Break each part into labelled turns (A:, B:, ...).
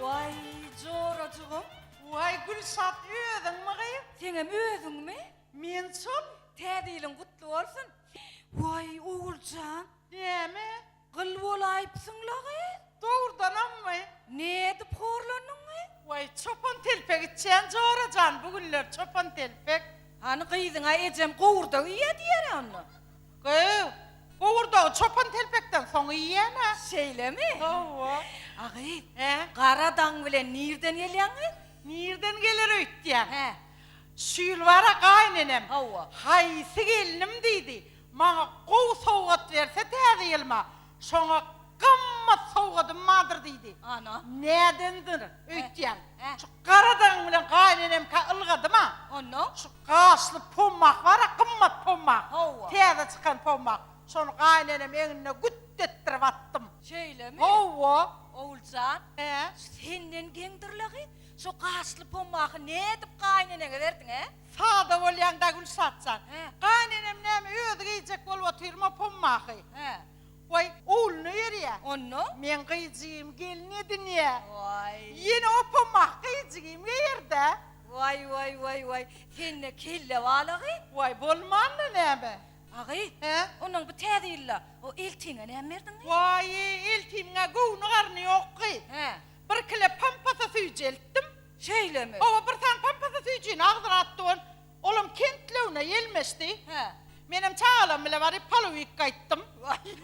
A: Waý, jorajygym.
B: Waý, Gülşat, özüňmi gyz?
A: Seňem özüňmi?
B: Men şol.
A: Täze ýylyň gutly bolsun. Waý, Oguljan.
B: Näme?
A: Gyl bolaýypsyň-la gyz.
B: Dogrudanammy?
A: Nädip horlandyň gyz?
B: Waý, çopan telpek içýän jora jan, bu günler çopan telpek.
A: Hany gyzyňa ejem gowurdak iýýä diýer-ä onda.
B: Gyz, gowurdagy çopan telpekden soň iýýän-ä.
A: Şeýlemi?
B: Hawa.
A: A gyz,
B: Hä?
A: gara daň bilen nirden gelýäň gyz?
B: Nirden geler öýtýäň?
A: Hä.
B: Şu ýyl bar-a gaýynenem.
A: Hawa.
B: Haýsy gelnim diýdi, maňa gowy sowgat berse täze ýylyma, şoňa gymmat sowgadym bardyr diýdi.
A: Ana.
B: Nädendir öýtýäň?
A: Hä.
B: Şu gara daň bilen gaýynenemkä ylgadym-a.
A: Onnoň?
B: Şu gaşly pommak bar-a, gymmat pommak.
A: Hawa.
B: Täze çykan pommak. Şony gaýynenem egnine güt etdirip atdym.
A: Şeýlemi?
B: Hawa.
A: Oguljan.
B: Hä?
A: Şu senden geňdir-le gyz. Şu gaşly pommaky nädip gaýyneneňe berdiň, hä?
B: Sada bolýaň-da Gülşat jan.
A: Hä.
B: Gaýynenem näme özi geýjek bolup otyrma pommaky.
A: Hä.
B: Waý, ogluny berýä.
A: Onda?
B: Meň gyzjygym gelin edinýä.
A: Waý.
B: Ýene o pommaky gyzjygym geýer-dä.
A: Waý, waý, waý, waý. Sende kelle balagy.
B: Waý, bolmanda näme?
A: A gyz,
B: Hä?
A: onnoň bu täze ýylda o eltiňe näme berdiň gyz?
B: Waý, eltimiň-ä göwni-garny ýok gyz.
A: Hä.
B: Bir kile pampasa süýji eltdim.
A: Şeýlemi?
B: Hawa, bir sany pampasa süýjini agzyna atdy ol. Olam kentlewine ýelmeşdi.
A: Hä.
B: Menem çagalarym bile baryp palow iýip gaýtdym.
A: Waý,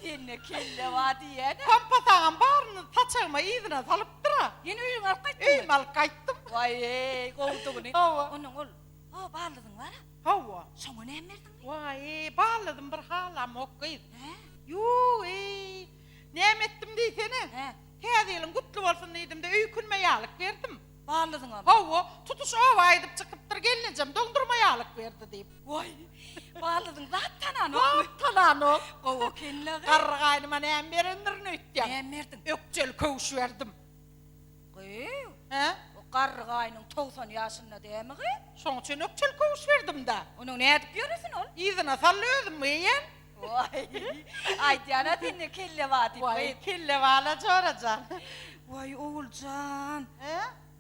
A: sende kelle bar diýýän-ä.
B: Pampasaňam baryny saçagyma yzyna salypdyr-a.
A: Ýene öýüňe alyp gaýtdyňmy?
B: Öýüme alyp gaýtdym.
A: Waý-eý, gowudygyny.
B: Hawa.
A: Onnoň ol, o baldyzyň bar-a.
B: Hawa.
A: Şoňa näme berdiň?
B: Waý, baldyzym bir halamok gyz.
A: Hä?
B: Ýo-eý. Näme etdim diýsene?
A: Hä?
B: Täze ýylyň gutly bolsun diýdim-de, öýkünme ýalyk berdim.
A: Baldyzyňamy?
B: Hawa, tutuş oba aýdyp çykypdyr, gelnejem doňdurma ýalyk berdi diýip.
A: Waý, baldyzyň zat tananokmy?
B: Zat tananok.
A: Gowy eken-le gyz.
B: Garry gaýnyma näme berendirin öýtýäň?
A: Näme berdiň?
B: Ökjeli köwüş berdim.
A: Gyz,
B: Hä?
A: o garry gaýnyň 90 ýaşynda dämi gyz?
B: Şoň üçin ökjeli köwüş berdim-dä.
A: Onuň nädip ýöresin ol?
B: Yzyna saldy özüm geýen.
A: Waý, aýdýan-a sende kelle bar diýip
B: Waý,
A: gyz.
B: kelle bar-la jora jan.
A: Waý, Oguljan.
B: Hä?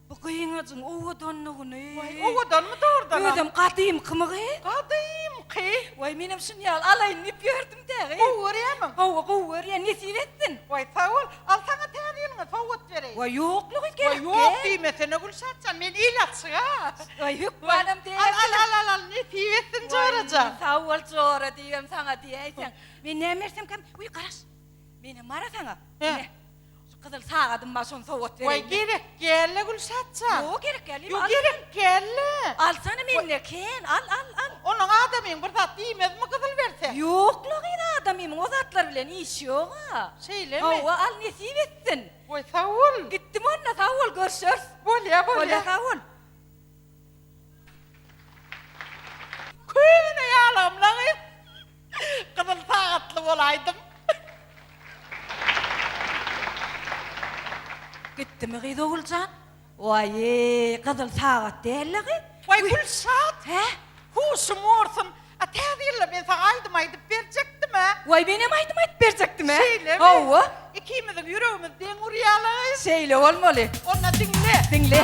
A: Bu gyňajyň owadanlygyny.
B: Waý, owadanmy dogrudanam?
A: Özem gadymkymy gyz?
B: Gadymky.
A: Waý, menem şuny ýaly alaýyn diýip ýördüm-dä gyz.
B: Gowy görýärmiň?
A: Hawa, gowy görýän, nesip etsin.
B: Waý, sag bol. Al saňa täze ýylyňa sowgat bereýin.
A: Waý, ýokly gyz, gerek
B: Waý, ýok
A: däl.
B: diýmesene Gülşat jan, men il açyg-a.
A: Waý, hökmanam däl.
B: Al, al, al, al, al, nesip etsin jora jan.
A: Waý, sag bol jora diýibem saňa diýäýseň. Men näme bersemkäm? Wiý, garaş. Menem bar-a saňa.
B: Hä.
A: Ine, şu gyzyl sagadym bar, şony sowgat bereýin.
B: Waý, gerek däl-le Gülşat jan.
A: Ýok, gerek däl.
B: Ýok, gerek däl-le.
A: Alsana mende kän, al, al, al.
B: Onuň adamyň bir zat diýmezmi gyzyl berse?
A: Ýok-la gyz, adamymyň o zatlar bilen işi ýog-a.
B: Şeýlemi?
A: Hawa, al, nesip etsin.
B: Waý, sag bol.
A: Gitdim onda, sag bol, görşeris.
B: Bolýa, bolýa.
A: Bolýa, sag bol.
B: Köne ýalygym-la gyz. Gyzyl sagatly bolaýdym.
A: Gitdimi gyz Oguljan? Waý-eý, gyzyl sagat däl-le gyz.
B: Waý, Gülşat!
A: Hä?
B: Huşum ursun. A täze ýylda men saňa aýdym aýdyp berjekdim-ä.
A: Waý, menem aýdym aýdyp berjekdim-ä.
B: Şeýlemi?
A: Hawa.
B: Ikimiziň ýüregimiz deň urýa-la gyz.
A: Şeýle bolmaly.
B: Onda diňle.
A: Diňle.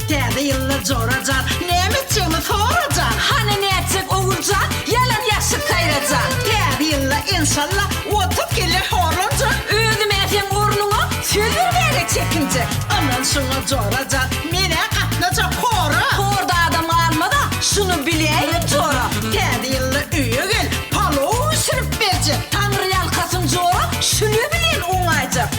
C: Täze ýylda jora jan, näme etjegimi sora jan.
D: Hany nätjek Oguljan, ýalan ýaşyk saýrajan.
C: Täze ýylda enşalla 30 kelle horlanjak.
D: Özüm-ä seň ornuňa söz bermäge çekinjek.
C: Ynan şuňa jora jan, men-ä gatnajak hora.
D: Horda adam galmaz-a, şuny biläýgin jora.
C: Täze ýylda öýe gel, palow bişirip berjek.
D: Taňryýalkasyn jora, şüle bilen oňaýjak.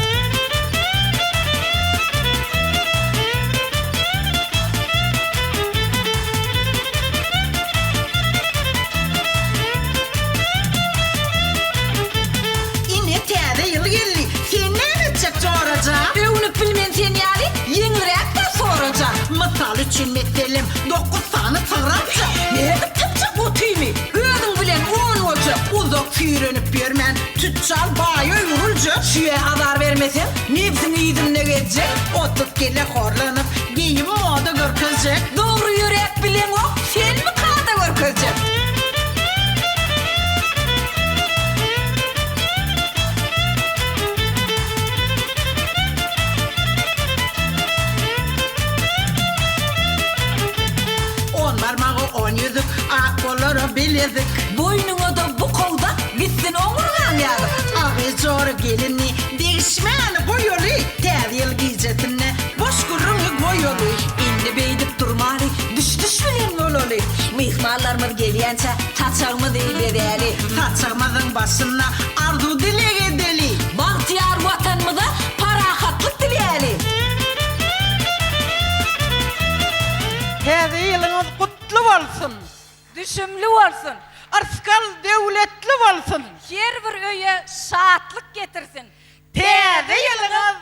C: Ine täze ýyl geldi, sen näme etjek jorajan?
D: Öwnüp bilmen sen ýaly, ýeňilräk-dä sorajan.
C: Mysal üçin meselem, 9 sany sygyr aljak.
D: Nädip tapjak otymy, özüň bilen on boljak.
C: Uzak süýrenip ýörmän, tüçjar baýa öwrüljek.
D: Çüýe azar bermeseň, nebsiň yzynda gezjek.
C: 30 kile horlanyp, geýim moda görkezjek.
D: Dogry ýöräp bileňok, senmi kada görkezjek?
C: On barmagy on ýüzük, ak bolara bilezik.
D: Boýnuňa-da bukawda gitsin oňurgaň ýazyk.
C: Agy jora gelini, degişmäni goýaly, Täze ýyl gijesinde boş gürrüňi goýaly.
D: Indi beýdip durmaly, düş-düş bilen bolaly. Myhmanlarymyz gelýänçä saçagymyzy bezäli.
C: Saçagymyzyň başynda arzuw-dileg edeli.
D: Bagtyýar Watanymyza parahatlyk diläli.
B: Täze ýylyňyz gutly bolsun!
A: Düşümli bolsun!
B: Yrsgal döwletli bolsun!
A: Her bir öýe şatlyk getirsin!
B: Täze ýylyňyz.